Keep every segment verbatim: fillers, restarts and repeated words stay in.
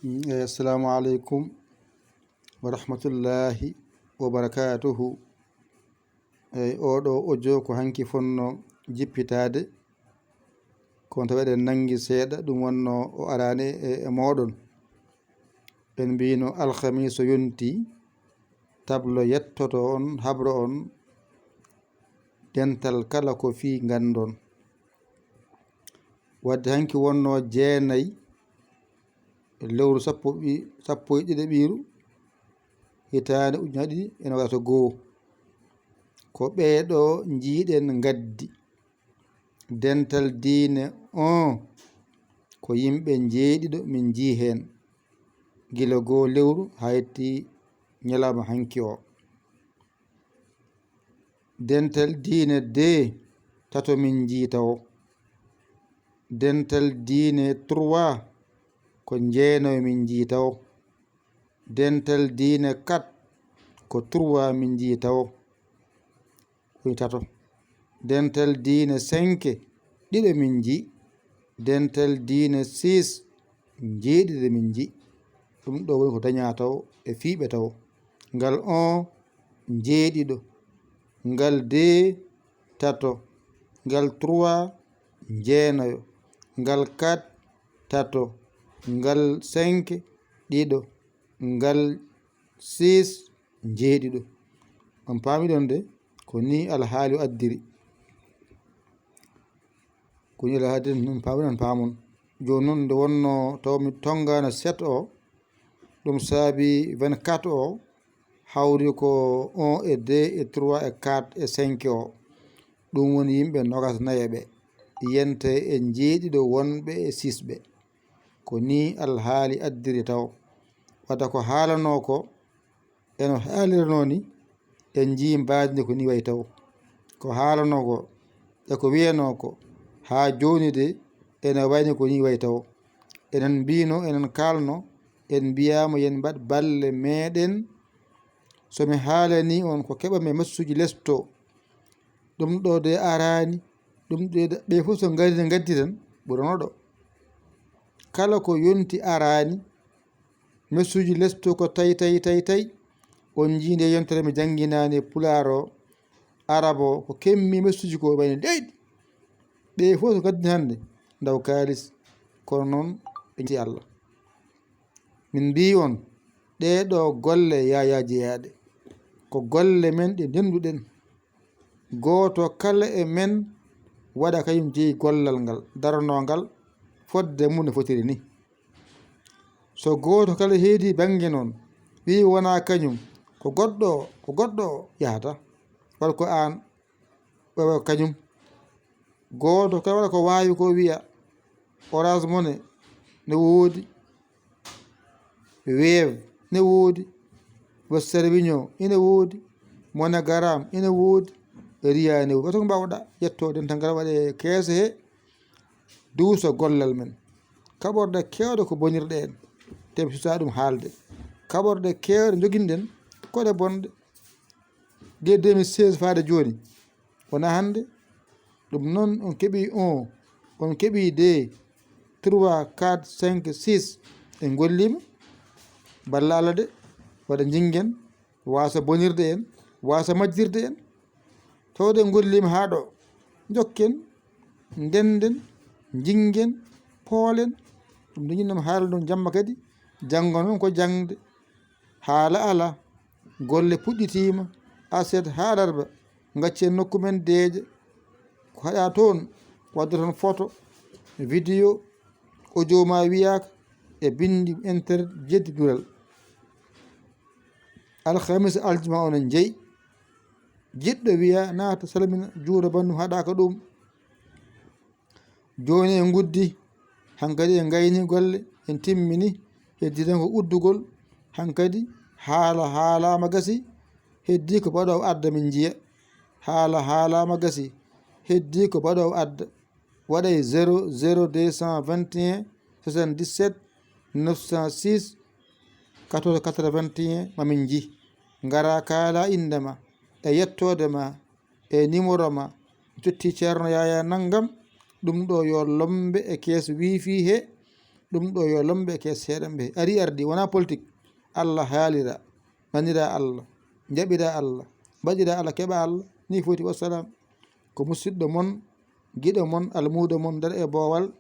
Mm, eh, assalamu aleykum wa rahmatullahi wa barakatuhu. Eyi, oɗo audio ko hanki fonno jippitaade, kono tawi eɗen nanngi seeɗa, ɗum wonno o araani e, e mooɗon. En mbino alhamiisa yonti, tablo yettoto on, habro on, dental kala ko fii nganndon. Wadde hanki wonno jeenay lewru sappo ɓi-, sappo e ɗiɗaɓiiru hitaande ujunnaji ɗiɗi e nogas e goo. Ko ɓeeɗo njiiɗen ngaddi. Dental diine on ko yimɓe njeeɗiɗo min njii heen, gila goo lewru haa yetti ñalawma hanki o. Dental diine deux, tato min njii tawo. Dental diine trois, ko jeenayo min njii tawo. Dental diine quatre, ko trois min njii tawo. Woni tato. Dental diine cinq, ɗiɗo min njii. Dental diine six, njeeɗiɗo min njii. Ɗum ɗo woni ko dañaa tawo e fiiɓe tawo. Ngal un, njeeɗiɗo. Ngal deux, tato. Ngal trois, jeenayo. Ngal quatre, tato. Ngal cinq, ɗiɗo. Ngal six, njeeɗiɗo. On paamiɗon de, ko nii alhaali o addiri. Ko nii alhaali addiri, non paamiɗon, paamon. Jooni noon, nde wonno taw mi tonngaano sept o, ɗum saabi vingt-quatre o, hawri ko un e deux e trois e quatre e cinq o. Ɗum woni yimɓe nogas nayo ɓe, yente e njeeɗiɗo wonɓe e six ɓe. Ko nii alhaali addiri taw. Wadde ko haalanoo ko, eno haaliranoo ni, en njii mbaadi ndi ko nii wayi taw. Ko haalanoo ko, e ko wiyanoo ko, haa jooni de, ene wayni ko nii wayi taw. Enen mbiino, enen kaalno, en mbiyaama yen mbaɗ balle meeɗen. So mi haalanii on ko keɓami e message lesto, ɗum ɗo de araani, ɗum ɗo de, ɓe fof so ngari ne ngaddi tan, ɓurano ɗo. Kala ko yonti araani, message lesto ko tay, tay, tay, tay. On njii nde yontere mi jannginaani e pulaar o, arab o, ko kemmi message ko wayno leydi. Ɓe fof so ngaddi hannde, ndaw kaalis, kono noon ɓe njetti Allah. Min mbii on, ɗee ɗoo golle yaayaa jeyaaɗe, ko golle men ɗe ndennduɗen. Gooto kala e men waɗa kañum jeyi gollal ngal, daranoo ngal fodde mum no fotiri ni. So gooto kala heedi bannge noon, wii wonaa kañum, ko goɗɗo o, ko goɗɗo o yahata. Walla ko aan, wawa ko kañum. Gooto kala waɗa ko waawi ko wiya, Orange Money ne woodi, Wave ne woodi, Western Union ine woodi, MoneyGram ine woodi, Ria ine woodi. Wata ko mbaawɗa ƴetto dental ngal waɗe keese he, duusa gollal men. Kaɓorɗe keewɗe ko bonirɗe en, te mi suusa ɗum haalde. Kaɓorɗe keewɗe njoginɗen ko ɗe bonɗe. Gila deux mille seize faade jooni, wonaa hannde. Ɗum noon, on keɓii un, on keɓii deux, trois, quatre, cinq, six. En ngolliima. Balla Allah de, waɗa njingen, waasa bonirde en, waasa majjirde en. Tawde en ngolliima haa ɗo, njokken, ndennden, njingen, poolen. Ɗum nde njinnoo mi haalde ɗum jamma kadi, janngo noon ko jaŋde. Haala alaa, golle puɗɗitiima, aset haa alarba, ngaccen nokku men deeƴa. Ko haɗaa toon, wadde toon photo, vidéo, audio ma wiyaaka, e binndi internet jeddi dural. Alhamis, aljuma onon njeyi. Jiɗɗo wiya naata salmina juuɗo banndum haɗaaka ɗum. Jooni en nguddi, hankadi en ngayni golle, en timmini, heddi tan ko uddugol, hankadi haala haalaama gasi, heddi ko baɗoowo adda min njiya. Haala haalaama gasi, heddi ko baɗoowo adda. Waɗay zéro zéro deux cent vingt et un soixante-dix-sept neuf cent six quatorze quatre-vingt-un, ma min nji. Ngara kaala innde ma, e yettoode ma, e numéro ma, jotti Ceerno Yaya nanngam, ɗum ɗo yo lombe e kees wifi he, Ɗum ɗo yo lombe ke seeɗan ɓe ari ardi wona politik. Allah haalira, nanira Allah, jaɓira Allah, mbaɗira Allah, keɓa Allah, ni foti. Wassalam. Ko musidɗo mon, giɗo mon, almuudo mon nder e boowal,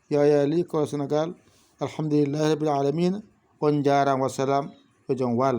Yaya Ly, Kolo Senegal. Alhamdulillahi rabbil alamina. On njaaraama, wassalam, yo jom waal.